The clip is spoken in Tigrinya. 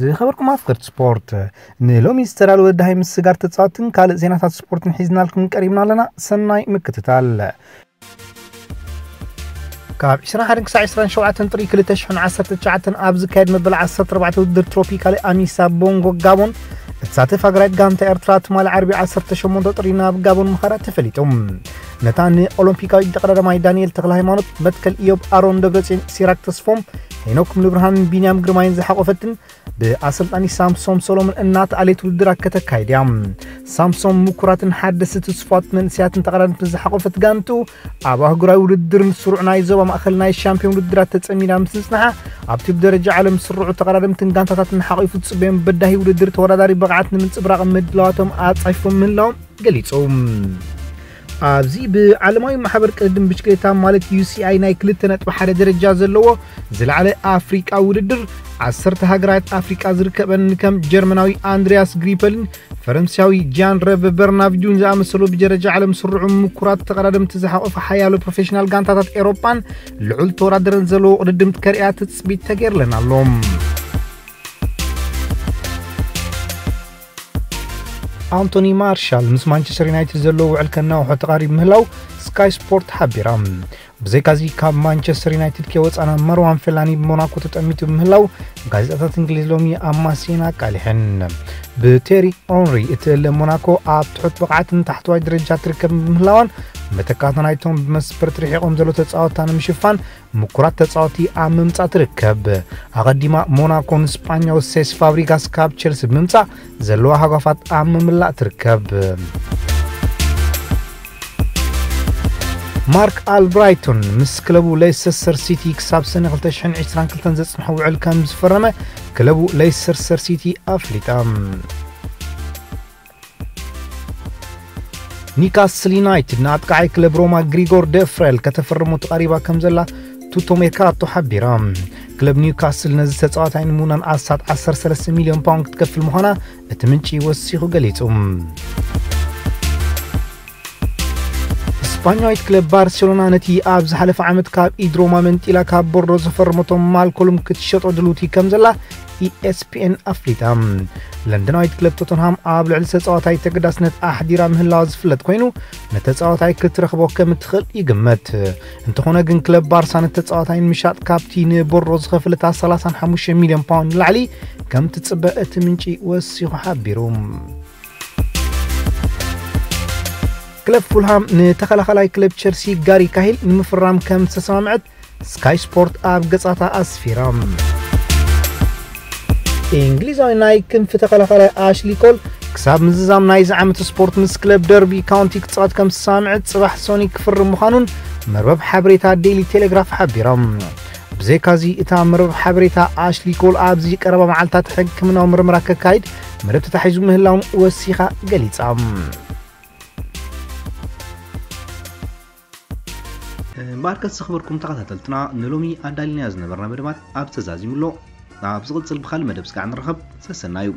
ዝኸበርኩም ኣፍቀርቲ ስፖርት፣ ንሎሚ ዝተዳለወ ዳሃይ ምስጋር ተጻወትን ካልእ ዜናታት ስፖርትን ሒዝናልኩም ቀሪብና ኣለና። ሰናይ ምክትታል። ካብ ዕስራን ሓደን ክሳዕ ዕስራን ሸውዓተን ጥሪ ክልተ ሽሕን ዓሰርተ ትሽዓተን ኣብ ዝካየድ መበል ዓሰርተ ኣርባዕተ ውድድር ትሮፒካሊ ኣኒሳ ቦንጎ ጋቦን እትሳተፍ ሃገራዊት ጋንታ ኤርትራ ትማሊ ዓርቢ ዓሰርተ ሸሞንተ ጥሪ ናብ ጋቦን ምኻዳ ተፈሊጡ። ነታ ንኦሎምፒካዊት ተቐዳዳማይ ዳንኤል ተኽለ ሃይማኖት፣ መትከል ኢዮብ፣ ኣሮን ደብረጽዮን፣ ሲራክ ተስፎም፣ ሄኖክ ሙሉብርሃንን ቢንያም ግርማይን ዝሓቆፈትን ብኣሰልጣኒ ሳምሶም ሰሎሞን እናተኣልየት ውድድራ ከተካይድ እያ። ሳምሶም ምኩራትን ሓደስቲ ትስፋት መንእሰያትን ተቐዳደምቲ ዝሓቆፈት ጋንቱ ኣብ ኣህጉራዊ ውድድርን ስሩዕ ናይ ዞባ ማእኸል ናይ ሻምፒዮን ውድድራት ተጸሚዳ ምስ ዝጽንሓ፣ ኣብቲ ብደረጃ ዓለም ስሩዕ ተቐዳደምትን ጋንታታትን ሓቂፉ ዝጽበዮም በዳሂ ውድድር ተወዳዳሪ ብቕዓት ንምንጽብራቕ ምድላዋቶም ኣጻፊፎም ምህላዎም ገሊጹ። ኣብዚ ብዓለማዊ ማሕበር ቅድድም ብሽክሌታ ማለት ዩ ሲ ኣይ ናይ ክልተ ነጥቢ ሓደ ደረጃ ዘለዎ ዝለዓለ ኣፍሪቃ ውድድር፣ ዓሰርተ ሃገራት ኣፍሪቃ ዝርከበን ከም ጀርመናዊ ኣንድሪያስ ግሪፐልን ፈረንሳዊ ጃን ረቨ በርናቪዱን ዝኣመሰሉ ብደረጃ ዓለም ስርዑ ምኩራት ተቐዳደምቲ ዝሓቆፈ ሓያሎ ፕሮፌሽናል ጋንታታት ኤሮጳን ልዑል ተወዳደረን ዘለዎ ቅድድም ከርእያ ትጽቢት ተገይርለን ኣሎ። ኣንቶኒ ማርሻል ምስ ማንቸስተር ዩናይትድ ዘለዎ ውዕል ከናውሖ ተቓሪቡ ምህላው ስካይ ስፖርት ሓቢራ። ብዘይካዚ ካብ ማንቸስተር ዩናይትድ ከይወጻና መርዋን ፌላኒ ብሞናኮ ተጠሚቱ ብምህላው ጋዜጣታት እንግሊዝ ሎሚ ኣማስየን ኣቃሊሐን። ብቴሪ ኦንሪ እትእለ ሞናኮ ኣብ ትሑት ብቕዓትን ታሕተዋይ ደረጃ ትርከብ ብምህላዋን መተካእታ ናይቶም ብመስፈርት ርሒቖም ዘሎ ተጻወትታ ንምሽፋን ምኩራት ተጻወቲ ኣብ ምምጻእ ትርከብ። ኣቐዲማ ሞናኮ ንስጳኛዊ ሴስ ፋብሪጋስ ካብ ቸልሲ ብምምጻእ ዘለዋ ሃጓፋት ኣብ ምምላእ ትርከብ። ማርክ ኣልብራይቶን ምስ ክለቡ ሌስተር ሲቲ ክሳብ ሰነ ክልተ ሽሕን ዕስራን ክልተን ዘጽንሖ ውዕል ከም ዝፈረመ ክለቡ ሌስተር ሲቲ ኣፍሊጣ። ኒውካስል ዩናይትድ ንኣጥቃዓይ ክለብ ሮማ ግሪጎር ደፍሬል ከተፈርሞ ተቓሪባ ከም ዘላ ቱቶ ሜርካቶ ሓቢራ። ክለብ ኒውካስል ነዚ ተጻዋታይ ንምውናን ኣስታት ዓሰርተ ሰለስተ ሚልዮን ፓውንድ ክትከፍል ምዃና እቲ ምንጪ ወሲኹ ገሊጹ። ስፓኛዊት ክለብ ባርሴሎና ነቲ ኣብ ዝሓለፈ ዓመት ካብ ኢድ ሮማ መንጢላ ካብ ቦርዶ ዘፈረመቶ ማልኮልም ክትሸጦ ድልውቲ ከም ዘላ ኢኤስፒኤን ኣፍሊጣ። ለንደናዊት ክለብ ቶተንሃም ኣብ ልዕሊ ተጻዋታይ ተገዳስነት ኣሕዲራ ምህላዋ ዝፍለጥ ኮይኑ፣ ንተጻዋታይ ክትረኽቦ ከም እትኽእል ይግመት። እንተኾነ ግን ክለብ ባርሳ ንተጻዋታይ ንምሻጥ ካብቲ ንቦርዶ ዝኸፈለታ ሰላሳን ሓሙሽተ ሚልዮን ፓውንድ ንላዕሊ ከም ትጽበ እቲ ምንጪ ወሲኹ ሓቢሩ። ክለብ ፉልሃም ንተኸላኸላይ ክለብ ቸልሲ ጋሪ ካሂል ንምፍራም ከም ዝተሰማምዐት ስካይ ስፖርት ኣብ ገጻታ ኣስፊራ። እንግሊዛዊ ናይ ክንፊ ተኸላኸላይ ኣሽሊ ኮል ክሳብ ምዝዛም ናይዚ ዓመት ስፖርት ምስ ክለብ ደርቢ ካውንቲ ክጻወት ከም ዝተሰማምዐት ጽባሕ ሶኒ ክፍርም ምዃኑን መርበብ ሓበሬታ ዴይሊ ቴሌግራፍ ሓቢሮም። ብዘይካዚ እታ መርበብ ሓበሬታ ኣሽሊ ኮል ኣብዚ ቀረባ መዓልታት ሕክምናዊ ምርመራ ከካይድ መደብ ተታሒዙ ምህላውን ወሲኻ ገሊጻ። እምበኣርከስ ዝኽበርኩም ተኸታተልትና ንሎሚ ኣዳሊናዮ ዝነበርና መደባት ኣብ ተዛዚሙ ኣሎ። ኣብ ዝቕጽል ብኻልእ መደብ ስጋዕ ንረኸብ። ሰሰናዩ።